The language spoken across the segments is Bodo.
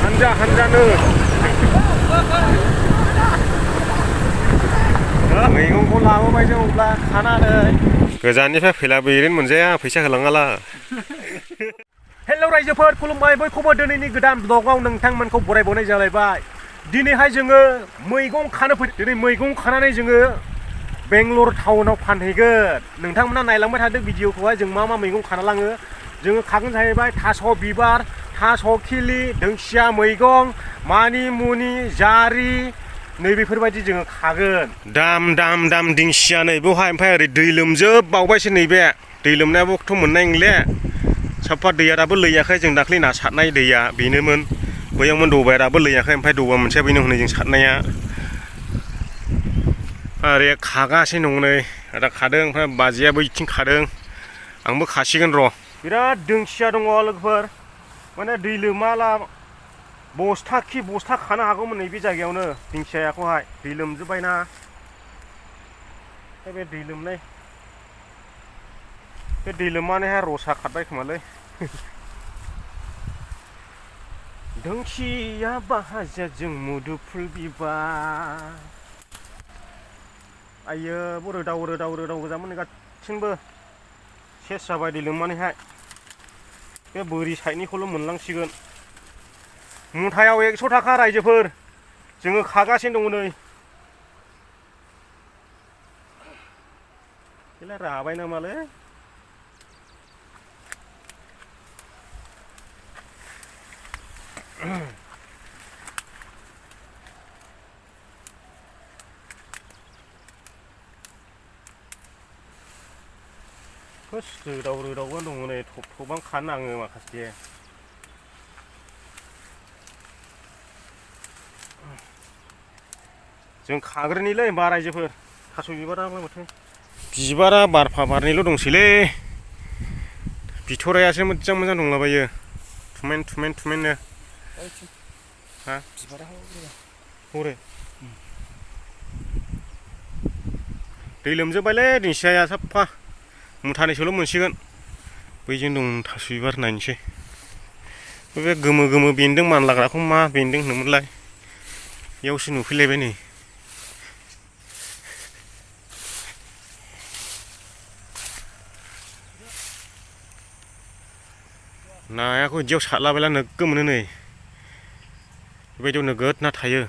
हानजा हानजानो मैगंखौ लाबोबाय जों अब्ला खानानै गोजाननिफ्राय फैला ओरैनो मोनजाया फैसा होलाङाला हेलौ रायजोफोर खुलुमबाय बयखौबो दिनैनि गोदान ब्लगाव नोंथांमोनखौ बरायबावनाय जालायबाय दिनैहाय जोङो मैगं खानो फैदों दिनै मैगं खानानै जोङो बेंगलर टाउनाव फानहैगोन नोंथांमोना नायलांबाय थादों भिडिअखौहाय जों मा मा मैगं खाना लाङो जोङो खागोन जाहैबाय थास' बिबार थास' खिलि दिंखिया मैगं मानि मुनि जारि नैबेफोरबायदि जोङो खागोन दाम दाम दाम दिंखिया नै बेवहाय ओमफ्राय ओरै दै लोमजोबबावबायसो नैबे दै लोमनायाबोथ' मोननाय नंले साफा दैया दाबो लैयाखै जों दाख्लै ना सारनाय दैया बेनोमोन बैयावमोन दबाया दाबो लैयाखै ओमफ्राय दबा मोनसेया बेनो हनै जों सारनाया ओरै खागासिनो दं नै दा खादों ओमफ्राय बाजैयाबो इथिं खादों आंबो खासिगोन र' बिराद दिंखिया दङ लोगोफोर माने दै लोमाला बस्था खि बस्था खानो हागौमोन नैबे जायगायावनो दिंखियाखौहाय दै लोमजोब्बायना बे दै लोमनाय बे दै लोमनानैहाय रसा खारबाय खोमालै दिंखिया भाजाजों मुदुफुल बिबार आयो रोदाव गोजामोन गासिनबो सेस जाबाय दै लोमनानैहाय बे बोरि साइडनिखौल' मोनलांसिगोन मुथायाव 100 थाखा रायजोफोर जोङो खागासिनो दङ नै बेलाय राबाय नामालै रोदाव दङ नै थबां खानो नाङो माखासे जों खाग्रोनिलै होमबा रायजोफोर थास' बिबारा माथो बिबारा बारफा बारनैल' दंसैलै बिथरायासो मोजां मोजां दंलाबायो थुमेन हा बिबारा हरो दै लोमजोब्बायलै दिंखियाया साफा मुथानैसोल' मोनसिगोन बैजों दं थास' बिबार नायनोसै बे गोमो बेन्दों मानलाग्राखौ मा बेन्दों होनोमोनलाय बेयावसो नुफैलायबाय नै नायाखौ बिदियाव सारलाबायला नोगो मोनो नै बेबायदियाव नोगोद ना थायो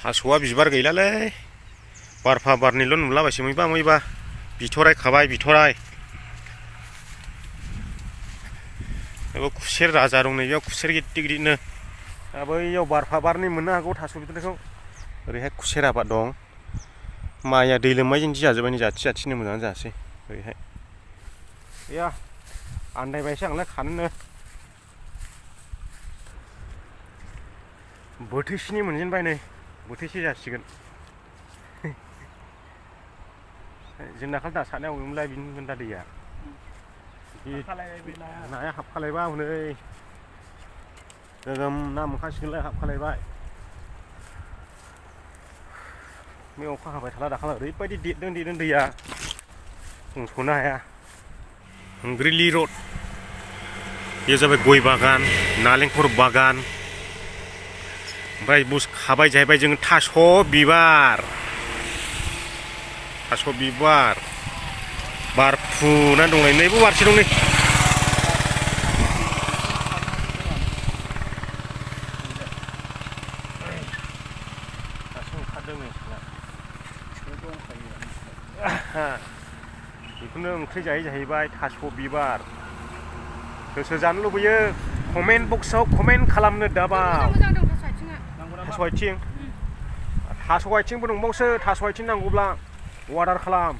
थास'आ बिबार गैलालै बारफा बारनैल' नुलाबायसै मैबा बिथराय खाबाय बिथराय खुसेर राजा दं नै बेयाव खुसेर गिदिरनो दा बैयाव बारफा बारनै मोननो हागौ थास' बिथरायखौ ओरैहाय खुसेर आबाद दं माइया दै लोमनायजों जाजोब्बाय नै जाथि मोजाङानो जासै ओरैहाय गैया आन्दायबायसो आंलाय खानोनो बोथिसेनि मोनजेनबाय नै बोथिसे जासिगोन जों दाखालि दा सारनायाव मोनलाय बिनि दा दैया नाया हाबखालायबा हनै गोगोम ना मोनखासिगोनलाय हाबखालायबाय बे अखा हाबाय थाला दाखालि ओरैबायदि देरदों दैया बुंस'नो हाया हंग्रिली रड बे जाबाय गय बागान नालेंखर बागान ओमफ्राय बुस खाबाय जाहैबाय जों थास' बिबार बारफुना दं नैबो बारसे दं नै बेखौनो ओंख्रि जाहैबाय थास' बिबार सोर जानो लुबैयो कमेन्ट बक्सआव कमेन्ट खालामनो दाबाव थास' आथिंबो दंबावसो थास' आथिं नांगौब्ला अर्डार खालाम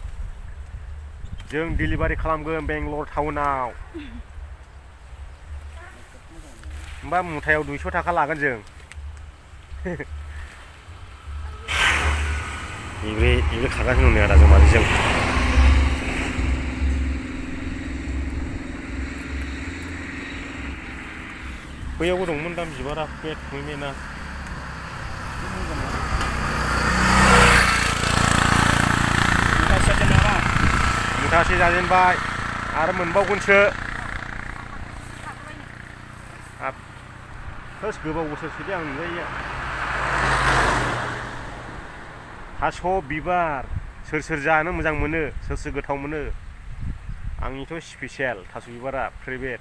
जों डिलिभारि खालामगोन बेंगलर टाउनाव होमबा मुथायाव 200 थाखा लागोन जों इबे खागासिनो दं आरो जों मालिकजों बैयावबो दंमोन दा बिबारा बे थुमैमेना मुथासे जाजेनबाय आरो मोनबावगोनसो Terus gobaw बोसोरसो दे आं नुबाय थास' बिबार सोर जानो मोजां मोनो सोर गोथाव मोनो आंनिथ' स्पेसियेल थास' बिबारा फेभरेट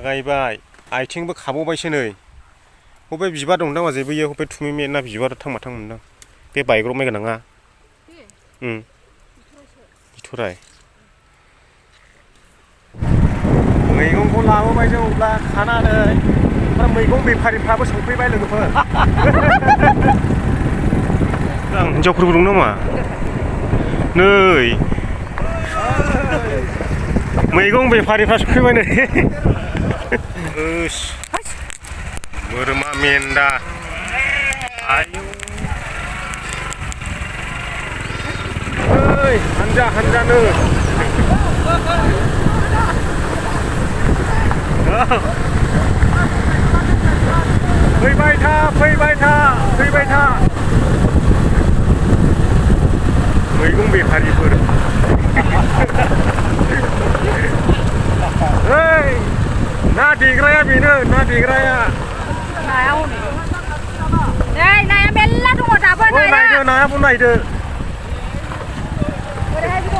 गायबाय आथिंबो खाबावबायसो नै बबे बिबार दंदां बाजै बैयो बबे थुमै ना बिबार थांबाथां मोनदां बे बायग्रब माइ गोनाङा बिथराय मैगंखौ लाबोबाय जों अब्ला खानानै ओमफ्राय मैगं बेफारिफ्राबो सफैबाय लोगोफोर आं हिनजावफोरबो दं नामा नै मैगं बेफारिफ्रा सफैबाय नै बोरमा मेन्दा आयौ हानजा हानजानो फैबाय था मैगं बेफारिफोर ना देग्राया बेनो ना देग्राया नाया हनै नाया मेल्ला दङ दाबो नायाबो नायदो ओरैहाय दङ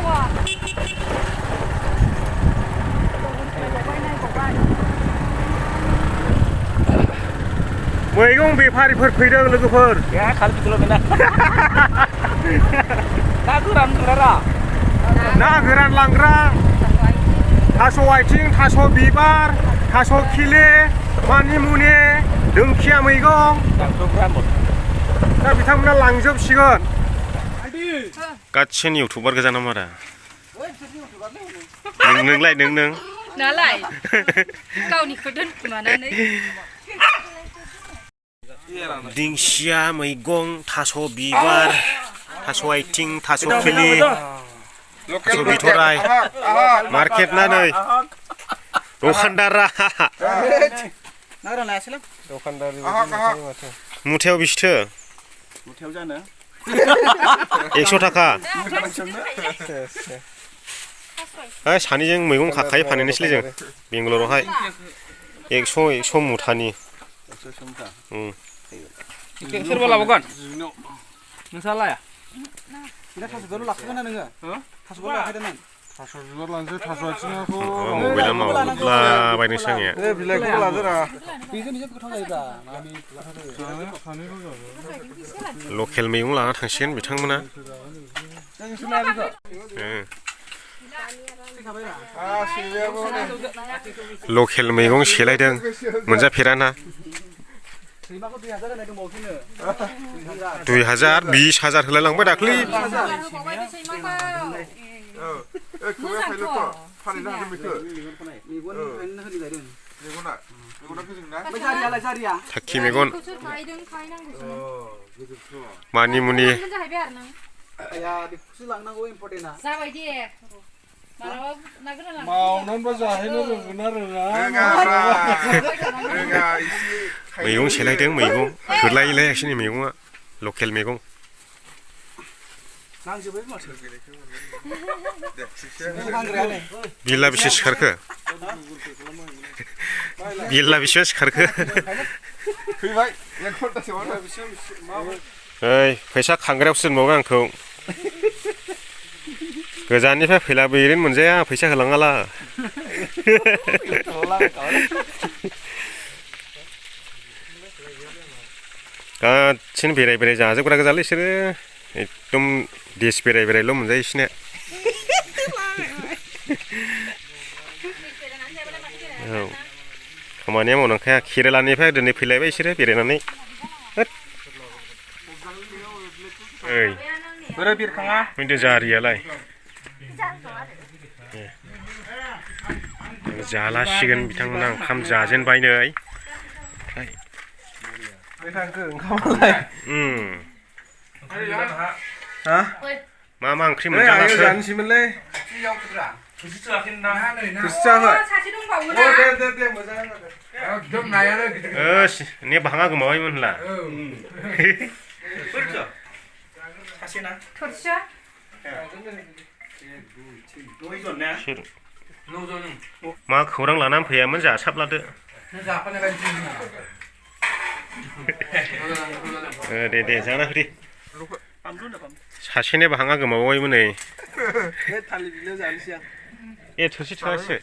मैगं बेफारिफोर फैदों लोगोफोर ना गोरान लांग्रा थास' आथिं थास' बिबार थास' खिले मानिमुनि दिंखिया मैगं दा बिथांमोना लांजोबसिगोन गासिबो इउटुबार गोजा नामा दा नोंलाय नों नालाय गावनिखौ दोनखुमानानै दिंखिया मैगं थास' बिबार थास' आथिं थास' खिलि थास' बिथराय मार्केट ना नै दखानदारा मुथायाव बेसेथो 100 थाखा सानैजों मैगं खाखायो फानहैनोसैलै जों बेंगालरावहाय 100 मुथानि सोरबा लाबोगोन नोंसा लाया थास' बिबार लाखागोन ना नोङो थास' बिबार लाखादों नों थास' बिबार लानोसै थास' आथिंखौ मबाइला मावलाबायनोसै आंनिया बिलाइखौ लादोरा बेजों गोथाव जायोब्रा लकेल मैगं लाना थांसिगोन बिथांमोना लकेल मैगं सेलायदों मोनजाफेराना 2000 20,000 होलाय लांबाय दाख्लै थाखि मेगन मानिमुनि मैगं सेलायदों मैगं थोलायलायाखिसै मैगङा लकेल मैगं बिला बेसे सिखारखो बिला बेसेबां सिखारखो ओइ फैसा खांग्रायावसो दोनबावबाय आंखौ गोजाननिफ्राय फैलाबो ओरैनो मोनजाया फैसा होलाङाला गासिनो बेराय जाजोबग्रा गोजालै बिसोरो एकदम देश बेरायल' मोनजायो बिसोरना औ खामानिया मावनांखाया केरेलानिफ्राय दिनै फैलायबाय बिसोरो बेरायनानै ओइ बोरै बिरखाङा फैदो जारियालाय जालासिगोन बिथांमोना ओंखाम जाजेनबाय नै मा ओंख्रि मोनजालासो जानोसैमोनलै ने भाङा गोमाबायमोन होनला मा खौरां लानानै फैयामोन जासाबलादो दे जाना होदे सासेनिबो हाङा गोमाबायमोन नै ए थोरसि थोआसो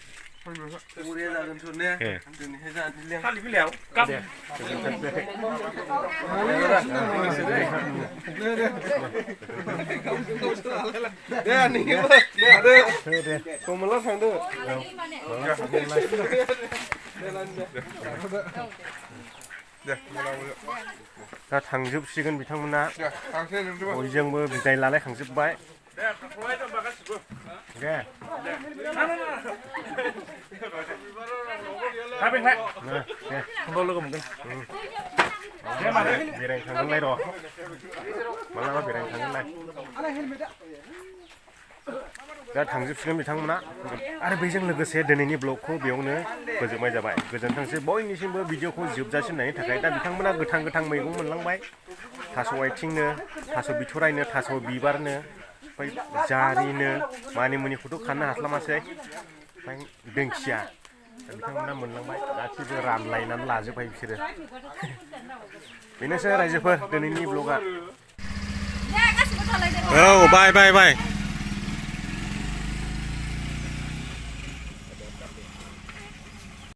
दा थांजोबसिगोन बिथांमोना बयजोंबो बिदाय लालायखांजोब्बाय दे लोगो मोनगोन बेरायनो थांगोनलाय र' मालाबा बेरायनो थांगोनलाय दा थांजोबसिगोन बिथांमोना आरो बेजों लोगोसे दिनैनि ब्लगखौ बेयावनो फोजोबनाय जाबाय गोजोनथोंसै बयनिसिमबो भिडिअखौ जोबजासिम नायनो थाखाय दा बिथांमोना गोथां गोथां मैगं मोनलांबाय थास' आथिंनो थास' बिथरायनो थास' बिबारनो ओमफ्राय जारिनो मानिमुनिखौथ' खानो हास्लाबासै ओमफ्राय दिंखिया बिथांमोना मोनलांबाय गासिबो रानलायनानै लाजोबबाय बिसोरो बेनोसै रायजोफोर दिनैनि ब्लगा औ बाय बाय बाय